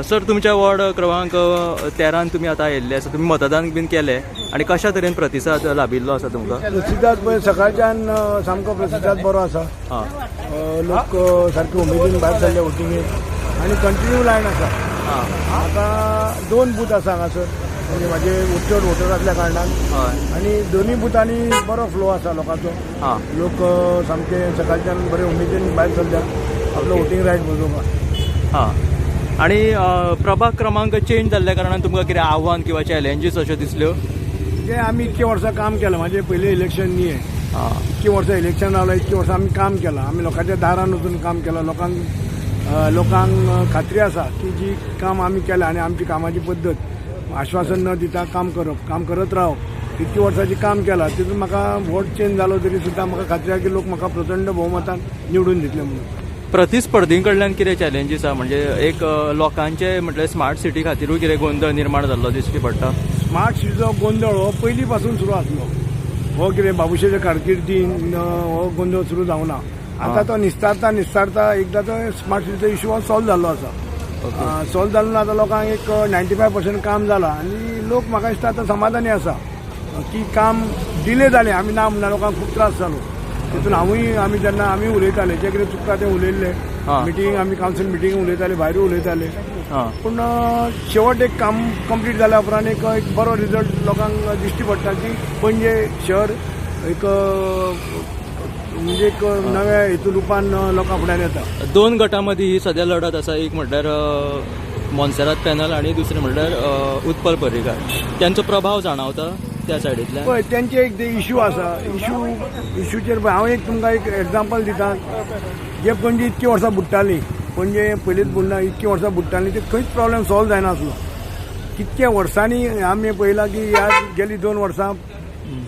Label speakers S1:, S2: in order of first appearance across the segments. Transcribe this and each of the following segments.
S1: Sir, तुमच्या ward क्रमांक 13 तुमी आतां आयिल्ले आसा. तुमी मतदान बीन केलें आनी कशा तरेन प्रतिसाद लाभिल्लो आसा तुमकां?
S2: प्रतिसाद पळय, सकाळच्यान सामको प्रतिसाद बरो आसा. लोक सारके उमेदीन भायर सरले वोटिंगेक आनी कंटिन्यू लायन आसा. आतां दोन बूथ आसा हांगासर, म्हणजे म्हाजे चड वोटर आसल्या कारणान आनी दोनूय बुथांनी बरो फ्लो आसा लोकांचो. लोक सामके सकाळच्यान बरे उमेदीन भायर सरल्या आपलो वोटींग रायट बजोवपाक.
S1: आनी प्रभाग क्रमांक चेंज जाल्ल्या कारणान तुमकां कितें आव्हान किंवा चॅलेंजीस अश्यो दिसल्यो?
S2: जे आमी इतके वर्सां काम केलां, म्हाजें पयलें इलेक्शन न्ही हें. इतकी वर्सां इलेक्शन रावला, इतकी वर्सां आमी काम केलां. आमी लोकांच्या दारान वचून काम केलां. लोकांक खात्री आसा की जी काम आमी केलां आनी आमची कामाची पद्दत, आश्वासन न दिता काम करप, काम करत रावप, इतकी वर्सां जी काम केलां तितून म्हाका वोट चेंज जालो तरी सुद्दां म्हाका खात्री आसा की लोक म्हाका प्रचंड भोवमतान निवडून दितले म्हणून.
S1: प्रतिस्पर्धी कडल्यान कितें चॅलेंजीस आहा? म्हणजे एक लोकांचे म्हटल्यार स्मार्ट सिटी खातीरूय कितें गोंदळ निर्माण जाल्लो दिश्टी पडटा?
S2: स्मार्ट सिटीचो गोंदळ हो पयलीं पासून सुरू आसलो. हो कितें बाबुशाच्या कारकिर्दीन हो गोंदळ सुरू जावना. आतां तो निस्तारता निस्तारता एकदां तो स्मार्ट सिटीचो इशू हो सॉल्व जाल्लो आसा. सॉल्व जाल्लो, आतां लोकांक एक 95% काम जालां आनी लोक म्हाका दिसता आतां समाधानी आसा की काम डिले जालें. आमी ना म्हणना, लोकांक खूब त्रास जालो तितून. हांवूय, आमी जेन्ना आमी उलयताले, जे कितें चुकता तें उलयल्ले. मिटींग, आमी कावन्सील मिटींग उलयताले, भायरूय उलयताले. पूण शेवट एक काम कंप्लीट जाल्या उपरांत एक एक बरो रिजल्ट लोकांक दिश्टी पडटा की पणजे शहर एक म्हणजे एक नव्या हेतू रुपान लोकां फुड्यान येता.
S1: दोन गटां मदीं ही सद्या लढत आसा. एक म्हटल्यार मोन्सेरात पॅनल आनी दुसरें म्हटल्यार उत्पल पर्रीकार. त्यांचो प्रभाव जाणवता त्या सायडींतल्यान?
S2: पळय, तेंचे एक ते इशू आसा. इशूचेर पळय, हांव एक तुमकां एक एग्जाम्पल दिता. जे पणजे इतकी वर्सां बुडटाली, पणजे पयलींच बुडना, इतकी वर्सां बुडटाली ते खंयच प्रॉब्लेम सॉल्व जायनासलो. कितक्या वर्सांनी आमी पळयलां की ह्या गेली 2 वर्सां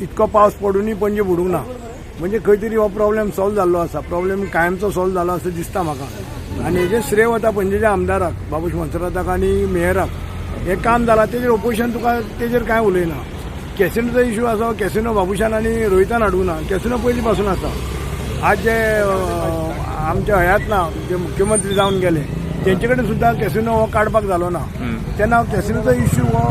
S2: इतको पावस पडुनूय पणजे बुडूंक ना. म्हणजे खंय तरी हो प्रॉब्लेम सॉल्व जाल्लो आसा. प्रॉब्लेम कायमचो सॉल्व जालो असो दिसता म्हाका आनी हेजें श्रेय वता पणजेच्या आमदाराक बाबूश मोन्सेराताक आनी मेयराक. हें काम जालां, तेजेर ओपोजिशन तुका तेजेर कांय उलयना. कॅसिनोचो इशू आसा. कॅसिनो बाबूशान आनी रोहितान हाडूंक ना, कॅसिनो पयलीं पासून आसा. आज जे आमच्या हयात ना, जे मुख्यमंत्री जावन गेले, तेंचे कडेन सुद्दां कॅसिनो हो काडपाक जालो ना. तेन्ना कॅसिनोचो इशू हो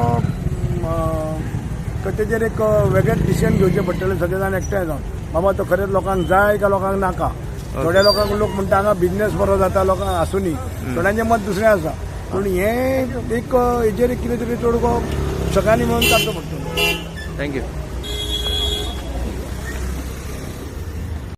S2: तेजेर एक वेगळेच डिसिजन घेवचें पडटलें सगळे जाण एकठांय जावन. बाबा, तो खरेंच लोकांक जाय काय लोकांक नाका? थोड्या लोकांक, लोक म्हणटा हांगा बिजनेस बरो जाता, लोकांक आसुनी. थोड्यांचें मत दुसरें आसा. पूण हें एक हेजेर कितें तरी तोडगो सगळ्यांनी मेळून काडचो पडटलो.
S1: Thank you.